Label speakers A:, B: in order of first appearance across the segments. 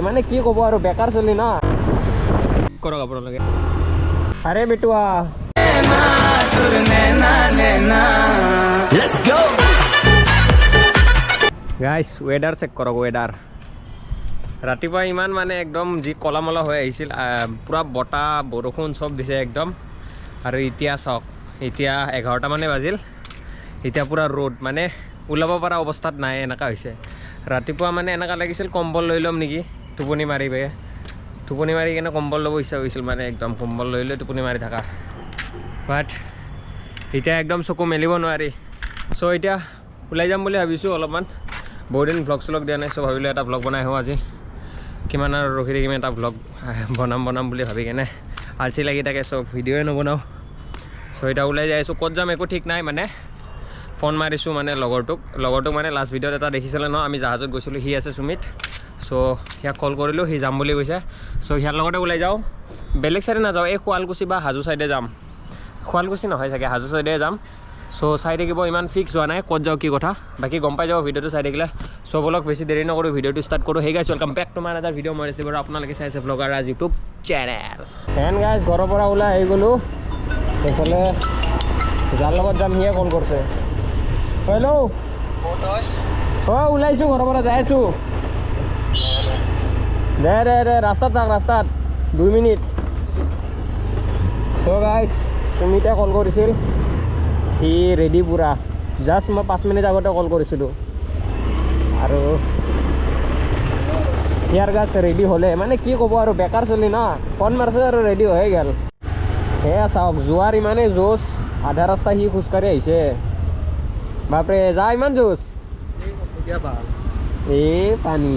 A: মানে কি ক'ব আৰু, বেকাৰ চলি ন কৰক আপোনালোকে। আৰে বেটুৱা, গাইছ ৱেডাৰ চেক কৰক, ৱেডাৰ। ৰাতিপুৱা ইমান মানে একদম যি কলা মলা হৈ আহিছিল, পূৰা বতাহ বৰষুণ চব দিছে একদম। আৰু এতিয়া চাওক, এতিয়া 11টা মানে বাজিল, এতিয়া পূৰা ৰ'দ, মানে ওলাব পৰা অৱস্থাত নাই, এনেকুৱা হৈছে। ৰাতিপুৱা মানে এনেকুৱা লাগিছিল কম্বল লৈ ল'ম নেকি, টোপনি মাৰি টোপনি মাৰি কিনে কম্বল ল'ব ইচ্ছা হৈছিল, মানে একদম কম্বল লৈ লৈ টোপনি মাৰি থাকা। বাট এতিয়া একদম চকু মেলিব নোৱাৰি। চ' এতিয়া ওলাই যাম বুলি ভাবিছোঁ অলপমান, বহুত দিন ভ্লগ চলগ দিয়া নাই, চ' ভাবিলোঁ এটা ভ্লগ বনাই আহোঁ আজি। কিমান আৰু ৰখি থাকিম, এটা ভ্লগ বনাম বনাম বুলি ভাবি কেনে আলচি লাগি থাকে, চ' ভিডিঅ'য়ে নবনাওঁ। চ' এতিয়া ওলাই যাই আছোঁ, ক'ত যাম একো ঠিক নাই। মানে ফোন মাৰিছোঁ মানে লগৰটোক মানে লাষ্ট ভিডিঅ'ত এটা দেখিছিলে ন, আমি জাহাজত গৈছিলোঁ, সি আছে সুমিত। চ' সিয়াক কল কৰিলোঁ, সি যাম বুলি কৈছে। চ' সিয়াৰ লগতে ওলাই যাওঁ, বেলেগ চাইডে নাযাওঁ, এই শুৱালকুছি বা হাজো চাইডে যাম। শুৱালকুছি নহয় চাগে, হাজো চাইডে যাম। চ' চাই থাকিব, ইমান ফিক্স হোৱা নাই ক'ত যাওঁ কি কথা, বাকী গম পাই যাব ভিডিঅ'টো চাই থাকিলে। চ' বলক বেছি দেৰি নকৰোঁ, ভিডিঅ'টো ষ্টাৰ্ট কৰোঁ। Hey guys, welcome back to my another video. মই ৰাজদীপ, আপোনালোকে চাই আছে vlogger Raj YouTube channel. And guys, ঘৰৰ পৰা ওলাই আহি গ'লোঁ। এইফালে যাৰ লগত যাম সিয়ে কল কৰিছে। হেল্ল', অঁ ওলাইছোঁ ঘৰৰ পৰা, যাই আছোঁ। দে দে দে, ৰাস্তাত থাক, ৰাস্তাত 2 মিনিট। চ' গাইজ, সুমিতে কল কৰিছিল, সি ৰেডি পূৰা। জাষ্ট মই 5 মিনিট আগতে কল কৰিছিলোঁ। আৰু ইয়াৰ গাছ ৰেডি হ'লে মানে কি ক'ব আৰু, বেকাৰ চলি ন, ফোন মাৰিছে আৰু ৰেডি হৈয়ে গ'ল। সেয়া চাওক, যোৱাৰ ইমানেই জোচ, আধা ৰাস্তা সি খোজকাঢ়ি আহিছে। বাপৰে, যা ইমান জোচ, এই পানী।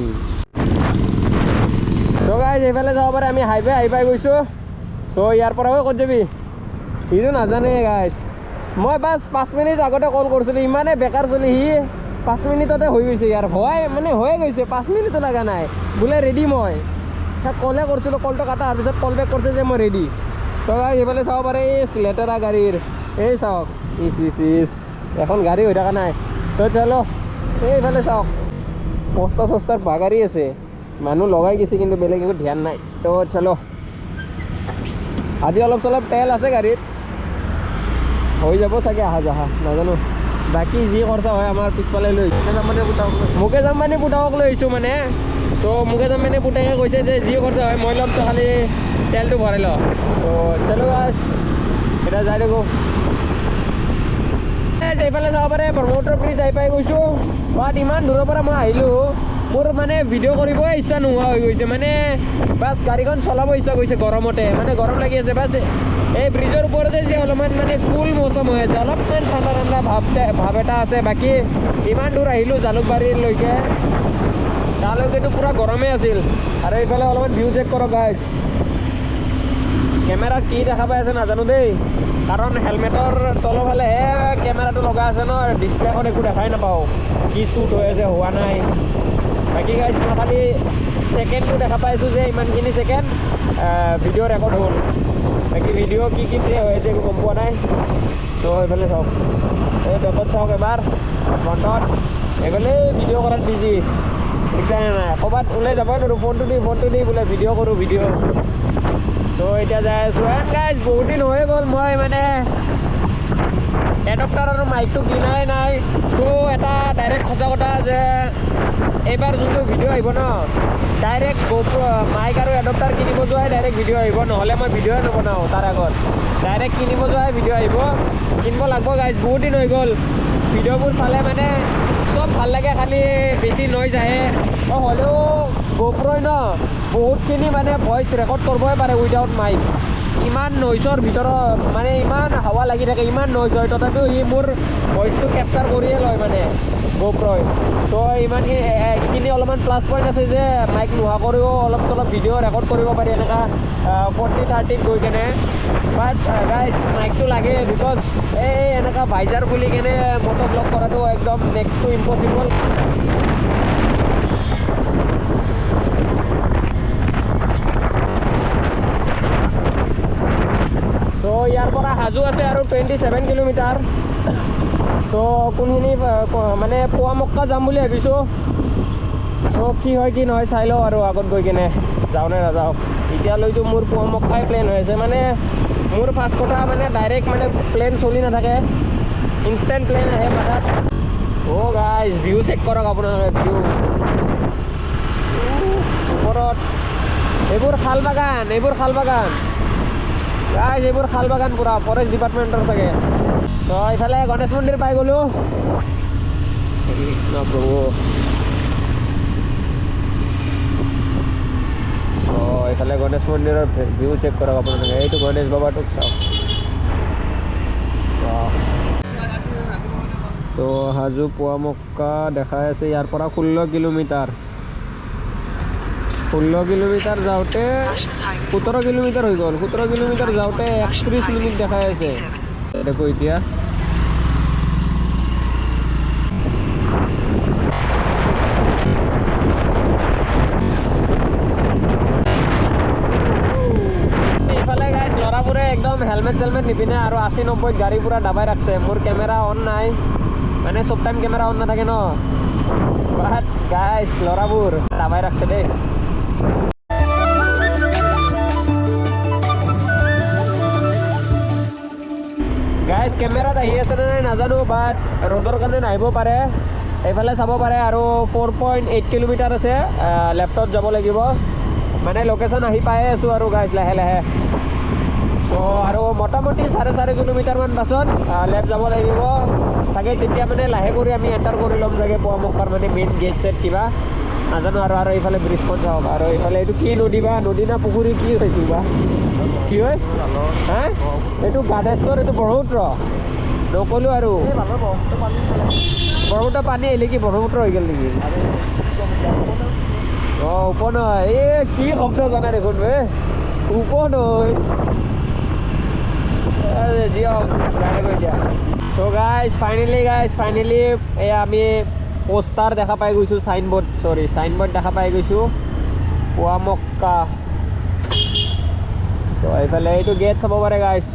A: চ' গাইজ, এইফালে যাব পাৰে, আমি হাইৱে আহি পাই গৈছোঁ। চ' ইয়াৰ পৰা ক'ত যাবি সিটো নাজানে গাইজ। মই বাছ 5 মিনিট আগতে কল কৰিছিলোঁ, ইমানেই বেকাৰ চলি সি 5 মিনিটতে হৈ গৈছে ইয়াৰ, হয় মানে হৈয়ে গৈছে, 5 মিনিটো লগা নাই, বোলে ৰেডি। মই কলে কৰিছিলোঁ, কলটো কাটা হোৱাৰ পিছত কল বেক কৰিছে যে মই ৰেডি। চ' গাইজ, এইফালে চাব পাৰে, এই লেতেৰা গাড়ীৰ, এই চাওক, ইচ ইচ ইচ, এখন গাড়ী হৈ থকা নাই। ত' চলো এইফালে চাওক, বস্তা চস্তাৰ বাগাৰী আছে, মানুহ লগাই গৈছে কিন্তু বেলেগ একো ধ্যান নাই। ত' চলো, আজি অলপ চলপ তেল আছে গাড়ীত, হৈ যাব চাগে অহা যোৱা, নাজানো। বাকী যি খৰচা হয় আমাৰ পিছফালে লৈ মুকেশ আম্বানী পুতাকক লৈ আহিছোঁ মানে। চ' মুকেশ আম্বানী পুতেকে কৈছে যে যি খৰচা হয় মই ল'ম, তই খালি তেলটো ভৰাই ল। ত' চলো গাইজ, এতিয়া যাই থাকোঁ। এইফালে যাব পাৰে, ব্ৰহ্মপুত্ৰ ব্ৰিজ আহি পাই গৈছোঁ। বাট ইমান দূৰৰ পৰা মই আহিলোঁ, মোৰ মানে ভিডিঅ' কৰিবই ইচ্ছা নোহোৱা হৈ গৈছে। মানে বাছ গাড়ীখন চলাব ইচ্ছা গৈছে গৰমতে, মানে গৰম লাগি আছে। বাছ এই ব্ৰিজৰ ওপৰতে যে অলপমান মানে কুল মৌচম হৈ আছে, অলপমান ঠাণ্ডা ঠাণ্ডা ভাৱ এটা আছে। বাকী ইমান দূৰ আহিলোঁ জালুকবাৰীলৈকে, তালৈকেতো পূৰা গৰমেই আছিল। আৰু এইফালে অলপমান ভিউ চেক কৰক গাইজ, কেমেৰাত কি দেখা পাই আছে নাজানো দেই, কাৰণ হেলমেটৰ তলফালেহে কেমেৰাটো লগা আছে ন, ডিছপ্লেখন একো দেখাই নাপাওঁ কি শ্বুট হৈ আছে হোৱা নাই। বাকী গাইজ, মই খালি ছেকেণ্ডটো দেখা পাইছোঁ যে ইমানখিনি ছেকেণ্ড ভিডিঅ' ৰেকৰ্ড হ'ল, বাকী ভিডিঅ' কি কি প্লে হৈ আছে একো গম পোৱা নাই। চ' এইফালে চাওক, এই বেকত চাওক এবাৰ, ফ্ৰণ্টত এইফালে ভিডিঅ' কৰাত বিজি, দেখিছানে নাই? ক'ৰবাত ওলাই যাবই নোৱাৰোঁ, ফোনটো দি বোলে ভিডিঅ' কৰোঁ ভিডিঅ'। চ' এতিয়া যাই আছোঁ। এণ্ড গাইজ, বহুত দিন হৈ গ'ল মই মানে এডপ্টাৰ আৰু মাইকটো কিনাই নাই। চ' এটা ডাইৰেক্ট সঁচা কথা যে এইবাৰ যোনটো ভিডিঅ' আহিব ন, ডাইৰেক্ট মাইক আৰু এডপ্টাৰ কিনিব যোৱাই ডাইৰেক্ট ভিডিঅ' আহিব, নহ'লে মই ভিডিঅ'ই নবনাওঁ। তাৰ আগত ডাইৰেক্ট কিনিব যোৱাই ভিডিঅ' আহিব, কিনিব লাগিব গাইজ, বহুত দিন হৈ গ'ল। ভিডিঅ'বোৰ চালে মানে চব ভাল লাগে, খালি বেছি নইজ আহে। হ'লেও গোপ্ৰই ন বহুতখিনি মানে ভইচ ৰেকৰ্ড কৰিবই পাৰে উইদাউট মাইক। ইমান নইজৰ ভিতৰত মানে ইমান হাৱা লাগি থাকে, ইমান নইজ হয়, তথাপিও সি মোৰ ভইচটো কেপচাৰ কৰিয়ে লয় মানে গোপ্ৰই। চ' ইমানখিনি এইখিনি অলপমান প্লাছ পইণ্ট আছে যে মাইক নোহোৱা কৰিও অলপ চলপ ভিডিঅ' ৰেকৰ্ড কৰিব পাৰি এনেকুৱা 40-30ত গৈ কেনে। বাট গাইজ, মাইকটো লাগে, because এই এনেকুৱা ভাইজাৰ খুলি কেনে মটো ব্লগ কৰাটো একদম নেক্সট টু ইম্পচিবল। চ' ইয়াৰ পৰা হাজো আছে আৰু 27 কিলোমিটাৰ। চ' কোনখিনি মানে পোৱামক্কা যাম বুলি ভাবিছোঁ। চ' কি হয় কি নহয় চাই লওঁ আৰু আগত গৈ কিনে যাওঁ নে নাযাওঁ। এতিয়ালৈতো মোৰ পোৱামক্কাই প্লেন হৈ আছে। মানে মোৰ ফাৰ্ষ্ট কথা মানে ডাইৰেক্ট মানে প্লেন চলি নাথাকে, ইনষ্টেণ্ট প্লেন আহে মাথাত। অ' গাইজ, ভিউ চেক কৰক আপোনালোকে, ভিউ ওপৰত এইবোৰ শাল বাগান, এইবোৰ শাল বাগান গাইজ, এইবোৰ শাল বাগান পূৰা ফৰেষ্ট ডিপাৰ্টমেণ্টৰ চাগে। চ' এইফালে গণেশ মন্দিৰ পাই গ'লোঁ। কৃষ্ণ প্ৰভু। চ' এইফালে গণেশ মন্দিৰৰ ভিউ চেক কৰক আপোনালোকে, এইটো গণেশ বাবাটোক চাওক। তো হাজো পোৱামক্কা দেখাই আছে ইয়াৰ পৰা 16 কিলোমিটাৰ। 16 কিলোমিটাৰ যাওঁতে 17 কিলোমিটাৰ হৈ গ'ল। 17 কিলোমিটাৰ যাওঁতে 31 মিনিট দেখাই আছে। দেখো এতিয়া। এইফালে গাইছ, ল'ৰাবোৰে একদম হেলমেট চেলমেট নিপিন্ধে আৰু 80-90ত গাড়ী পূৰা দাবাই ৰাখছে। মোৰ কেমেৰা অন নাই, মানে চব টাইম কেমেৰা অন নাথাকে ন। বাট গাইছ, ল'ৰাবোৰ দাবাই ৰাখছে দেই। গাইজ, কেমেৰাত আহি আছে নে নাই নাজানো, বাট ৰ'দৰ কাৰণে নাহিব পাৰে। এইফালে চাব পাৰে আৰু 4.8 কিলোমিটাৰ আছে, লেফ্টত যাব লাগিব। মানে লোকেশ্যন আহি পায়ে আছোঁ আৰু গাইজ লাহে লাহে। চ' আৰু মোটামুটি 4.5 কিলোমিটাৰমান পাছত লেফ্ট যাব লাগিব চাগে। তেতিয়া মানে লাহে কৰি আমি এণ্টাৰ কৰি ল'ম চাগে পোৱামক্কাৰ মানে মেইন গেট চেট কিবা নাজানো আৰু। আৰু এইফালে ব্ৰিজখন চাওক। আৰু এইফালে এইটো কি নদী বা নদী না পুখুৰী কি হয় এইটো বা কি হয়? হা, এইটো গাধেশ্বৰ, এইটো ব্ৰহ্মপুত্ৰ নক'লো আৰু। ব্ৰহ্মপুত্ৰ পানী আহিলে কি ব্ৰহ্মপুত্ৰ হৈ গ'ল নেকি? অঁ, উপনৈ। এই কি শব্দ জানা দেখোন বে, উপনৈ। যি হওক, যাই থাকোঁ এতিয়া। ত' গাইজ, ফাইনেলি গাইজ, ফাইনেলি এয়া আমি পোষ্টাৰ দেখা পাই গৈছোঁ, চাইনবোৰ্ড, চৰি, চাইনবোৰ্ড দেখা পাই গৈছোঁ, পোৱামক্কা। ত' এইফালে এইটো গেট চাব পাৰে গাইজ।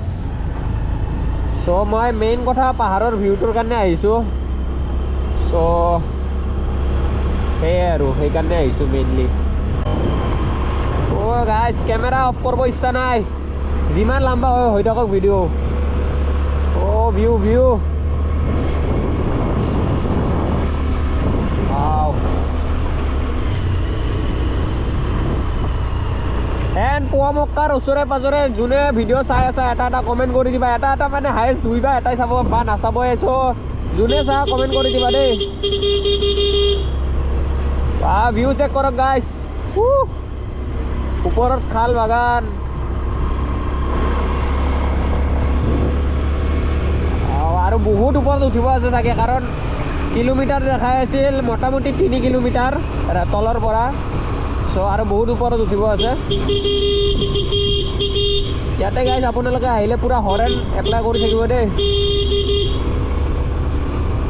A: চ' মই মেইন কথা পাহাৰৰ ভিউটোৰ কাৰণে আহিছোঁ। চ' সেয়াই আৰু সেইকাৰণে আহিছোঁ মেইনলি। অ' গাইজ, কেমেৰা অফ কৰিব ইচ্ছা নাই, যিমান লাম্বা হয় হৈ থাকক video'. O' view view wow. And পোৱামক্কাৰ ওচৰে পাজৰে যোনে ভিডিঅ' চাই আছা, এটা এটা কমেণ্ট কৰি দিবা। এটা এটা মানে হায়েষ্ট দুই বা এটাই চাব বা নাচাবই। চ' যোনে চা কমেণ্ট কৰি দিবা দেই। বা, ভিউ চেক কৰক গাইছ, ওপৰত খাল বাগান। আৰু বহুত ওপৰত উঠিব আছে চাগে, কাৰণ কিলোমিটাৰ দেখাই আছিল মোটামুটি 3 কিলোমিটাৰ তলৰ পৰা। চ' আৰু বহুত ওপৰত উঠিব আছে। ইয়াতে গাইজ, আপোনালোকে আহিলে পূৰা হৰেণ এপ্লাই কৰি থাকিব দেই,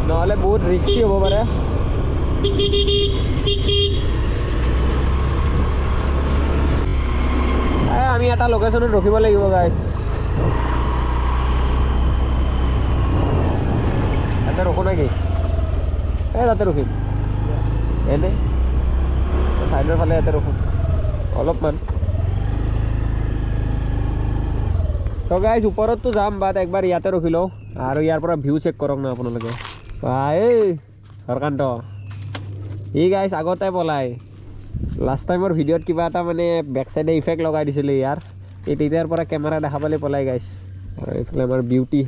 A: নহ'লে বহুত ৰিক্সি হ'ব পাৰে। এই আমি এটা লোকেশ্যনত ৰখিব লাগিব গাইজ। তাতে ৰখো নেকি? এই তাতে ৰখিম, এনে চাইডৰ ফালে ইয়াতে ৰখো অলপমান। তো গাইজ, ওপৰততো যাম, বাট একবাৰ ইয়াতে ৰখি লওঁ আৰু ইয়াৰ পৰা ভিউ চেক কৰক না আপোনালোকে। বা, এই হৰকান্ত ই গাইজ আগতে পলাই লাষ্ট টাইমৰ ভিডিঅ'ত কিবা এটা মানে বেক চাইডে ইফেক্ট লগাই দিছিলে ইয়াৰ। এই তেতিয়াৰ পৰা কেমেৰা দেখা পালে পলাই গাইজ। আৰু এইফালে আমাৰ বিউটি,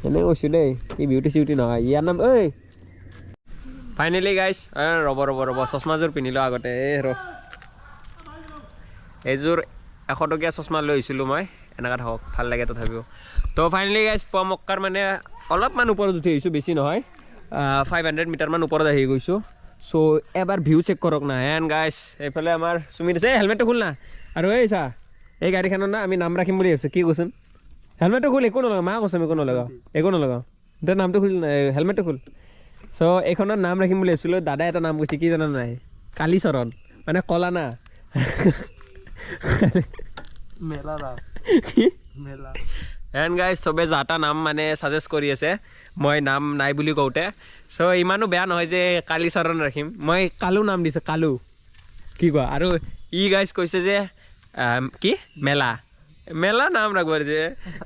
A: এনে কৈছোঁ দেই, ই বিউটি চিউটি নহয় ইয়াৰ নাম। ঐ, ফাইনেলি গাইজ, ৰ'ব ৰ'ব ৰ'ব, চশমাযোৰ পিন্ধি লওঁ আগতে। এই ৰ, এইযোৰ 100 টকীয়া চশমা লৈ আহিছিলোঁ মই। এনেকুৱা থাকক, ভাল লাগে তথাপিও। তো ফাইনেলি গাইজ, পোৱামক্কাৰ মানে অলপমান ওপৰত উঠি আহিছোঁ, বেছি নহয়, 500 মিটাৰমান ওপৰত আহি গৈছোঁ। চ' এবাৰ ভিউ চেক কৰক না। এণ্ড গাইজ, এইফালে আমাৰ সুমিত আছে। এই হেলমেটটো খোল না। আৰু এই চা, এই গাড়ীখনৰ না আমি নাম ৰাখিম বুলি ভাবিছোঁ। কি কৈছোন? হেলমেটটো খোল, একো নলগাওঁ, মা কৈছোঁ, একো নলগাওঁ, একো নলগাওঁ। তই নামটো খুল, হেলমেটটো খোল। চ' এইখনৰ নাম ৰাখিম বুলি ভাবিছিলোঁ। দাদাই এটা নাম কৈছে, কি জানা নাই? কালীচৰণ, মানে কলা না।
B: মেলা না।
A: কি?
B: মেলা।
A: এণ্ড গাইজ, চবে যা তা নাম মানে ছাজেষ্ট কৰি আছে মই নাম নাই বুলি কওঁতে। চ' ইমানো বেয়া নহয় যে কালীচৰণ ৰাখিম। মই কালু নাম দিছোঁ, কালু। কি কোৱা? আৰু ই গাইজ কৈছে যে কি মেলা মেলা নাম ৰাখব যে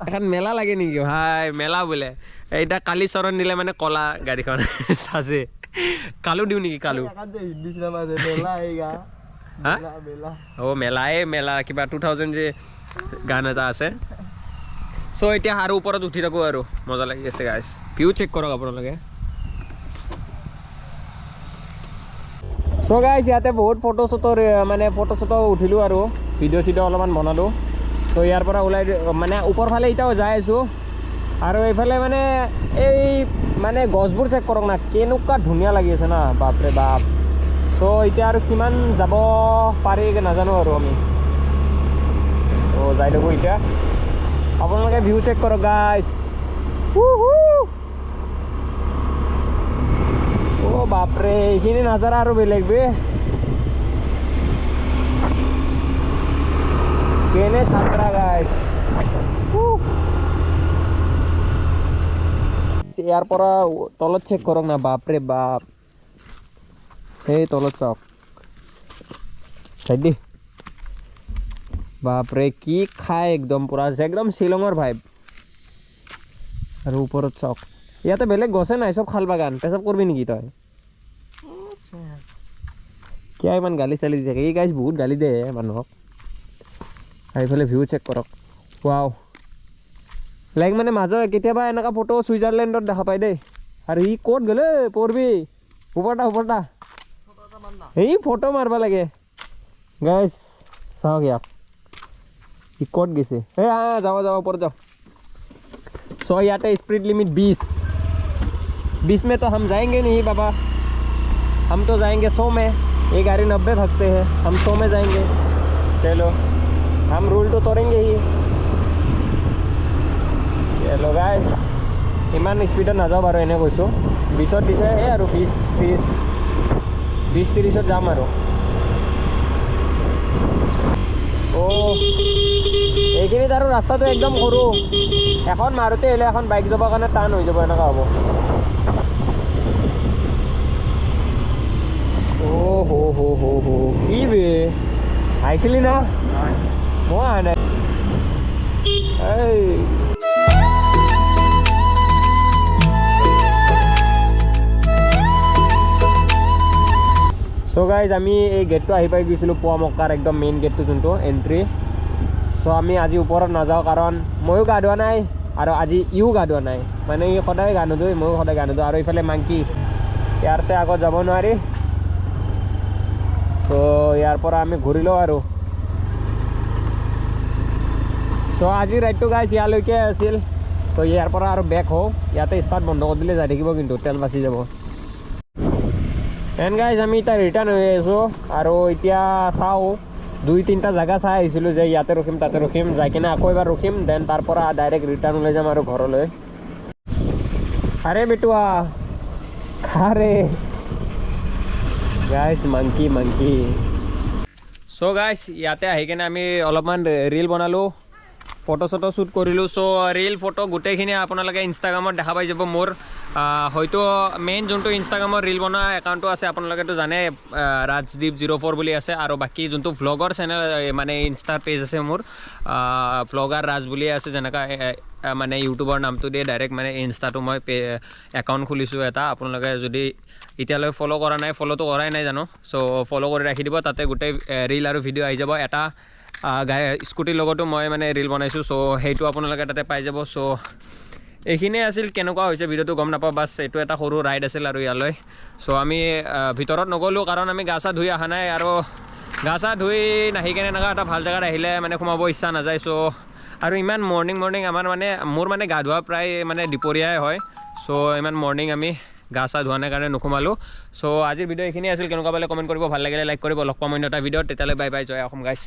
A: এখন মেলা লাগে নেকি ভাই? মেলা বোলে। এতিয়া কালীচৰণ দিলে মানে কলা গাড়ীখন সাজে। কালু দিওঁ নেকি? কালু।
B: হিন্দী চিনেমা আছে, মেলা আয়েগা।
A: হা?
B: মেলা।
A: অ' মেলাই মেলা কিবা 2000 যে গান এটা আছে। চ' এতিয়া আৰু ওপৰত উঠি থাকোঁ আৰু মজা লাগি আছে গাইজ। ভিউ চেক কৰক আপোনালোকে। চ' গাইজ, ইয়াতে বহুত ফটো চটো মানে ফটো চটো উঠিলোঁ আৰু ভিডিঅ' চিডিঅ' অলপমান বনালোঁ। চ' ইয়াৰ পৰা ওলাই মানে ওপৰ ফালে এতিয়াও যাই আছোঁ। আৰু এইফালে মানে এই মানে গছবোৰ চেক কৰক না, কেনেকুৱা ধুনীয়া লাগি আছে না, বাপৰে বাপ। চ' এতিয়া আৰু কিমান যাব পাৰি নাজানো আৰু আমি। চ' যাই থাকোঁ এতিয়া। আপোনালোকে ভিউ চেক কৰক গাইজ। অ' বাপৰে, এইখিনি নাজাৰা আৰু বেলেগ বে। কেনে খাতৰা গাইজ। ইয়াৰ পৰা তলত চেক কৰক না, বাপৰে বাপ। সেই তলত চাওক চাই দি, বাপৰে কি খাই একদম পুৰা একদম শ্বিলঙৰ ভাইব। আৰু ওপৰত চাওক, ইয়াতে বেলেগ গছে নাই, চব শাল বাগান। পেচাব কৰবি নেকি তই? কিয় ইমান গালি চালি দি থাকে এই? গাইজ, বহুত গালি দিয়ে মানুহক। আৰু এইফালে ভিউ চেক কৰক, ৱাও। লাইক মানে মাজত কেতিয়াবা এনেকুৱা ফটো ছুইজাৰলেণ্ডত দেখা পায় দেই। আৰু ই ক'ত গ'লে পৰবি? ওপৰটা ওপৰটা এই ফটো মাৰবা লাগে। গাইজ, চাওক ইয়াক, ই ক'ত গৈছে। এই যাব যাব, ওপৰত যাওঁ। চ' ইয়াতে স্পীড লিমিট 20। 20 में तो हम जाएंगे नहीं बाबा, हम तो जाएंगे 100 में। ये गाड़ी 90 भागते हैं, हम 100 में जाएंगे। चलो, हम रूल तो तोड़ेंगे ही। চলো গাইজ, ইমান স্পীডত নাযাওঁ বাৰু, এনে কৈছোঁ। 20ত দিছে এই আৰু 20 30, 20 30ত যাম আৰু। অ' এইখিনিত আৰু ৰাস্তাটো একদম সৰু। এখন মাৰুতি আহিলে এখন বাইক যাবৰ কাৰণে টান হৈ যাব, এনেকুৱা হ'ব। অ' হ হ হ হ, কি বে, আহিছিলি না? মই অহা নাই। এই চ' গাইজ, আমি এই গেটটো আহি পাই গৈছিলোঁ, পোৱা মক্কাৰ একদম মেইন গেটটো যোনটো এণ্ট্ৰি। চ' আমি আজি ওপৰত নাযাওঁ, কাৰণ ময়ো গা ধোৱা নাই আৰু আজি ইও গা ধোৱা নাই। মানে ই সদায় গা নুধুৱে, ময়ো সদায় গা নুধোঁ। আৰু ইফালে মাংকি, ইয়াৰ চে আগত যাব নোৱাৰি। ত' ইয়াৰ পৰা আমি ঘূৰি লওঁ আৰু। চ' আজিৰ ৰাইডটো গাইজ ইয়ালৈকে আছিল। ত' ইয়াৰ পৰা আৰু বেক হওঁ। ইয়াতে ষ্টাৰ্ট বন্ধ কৰি দিলে যাই থাকিব, কিন্তু তেল বাচি যাব। এণ্ড গাইজ, আমি এতিয়া ৰিটাৰ্ণ হৈ আছোঁ। আৰু এতিয়া চাওঁ, দুই তিনিটা জেগা চাই আহিছিলোঁ যে ইয়াতে ৰখিম, তাতে ৰখিম, যাই কিনে আকৌ এবাৰ ৰখিম, then তাৰ পৰা ডাইৰেক্ট ৰিটাৰ্ণ ওলাই যাম আৰু ঘৰলৈ। আৰে বেটুৱা খাৰে গাইজ, মাংকি মাংকি। চ' গাইজ, ইয়াতে আহি কিনে আমি অলপমান ৰিল বনালোঁ, ফটো চটো শ্বুট কৰিলোঁ। চ' ৰিল ফটো গোটেইখিনি আপোনালোকে ইনষ্টাগ্ৰামত দেখা পাই যাব মোৰ। হয়তো মেইন যোনটো ইনষ্টাগ্ৰামৰ ৰিল বনোৱা একাউণ্টটো আছে, আপোনালোকেতো জানে, ৰাজদীপ 04 বুলি আছে। আৰু বাকী যোনটো ভ্লগৰ চেনেল মানে ইনষ্টাৰ পেজ আছে মোৰ, ভ্লগাৰ ৰাজ বুলিয়ে আছে। যেনেকুৱা মানে ইউটিউবৰ নামটো দিয়ে ডাইৰেক্ট মানে ইনষ্টাটো মই একাউণ্ট খুলিছোঁ এটা। আপোনালোকে যদি এতিয়ালৈ ফ'ল' কৰা নাই, ফ'ল'টো কৰাই নাই জানো, চ' ফ'ল' কৰি ৰাখি দিব। তাতে গোটেই ৰিল আৰু ভিডিঅ' আহি যাব। এটা গাড়ী স্কুটিৰ লগতো মই মানে ৰিল বনাইছোঁ, চ' সেইটো আপোনালোকে তাতে পাই যাব। চ' এইখিনিয়ে আছিল। কেনেকুৱা হৈছে ভিডিঅ'টো গম নাপাওঁ, বাছ এইটো এটা সৰু ৰাইড আছিল আৰু ইয়ালৈ। চ' আমি ভিতৰত নগ'লোঁ, কাৰণ আমি গা চা ধুই অহা নাই। আৰু গা চা ধুই নাহি কেনে এনেকুৱা এটা ভাল জেগাত আহিলে মানে সোমাব ইচ্ছা নাযায়। চ' আৰু ইমান মৰ্ণিং মৰ্ণিং আমাৰ মানে মোৰ মানে গা ধোৱা প্ৰায় মানে দুপৰীয়াই হয়। চ' ইমান মৰ্ণিং আমি গা চা ধোৱা নাই কাৰণে নোসোমালোঁ। চ' আজিৰ ভিডিঅ' এইখিনিয়ে আছিল। কেনেকুৱা পালে কমেণ্ট কৰিব, ভাল লাগিলে লাইক কৰিব। লগ পাম অন্য এটা ভিডিঅ'ত। তেতিয়ালৈ বাই বাই, জয় অসম গাইছ।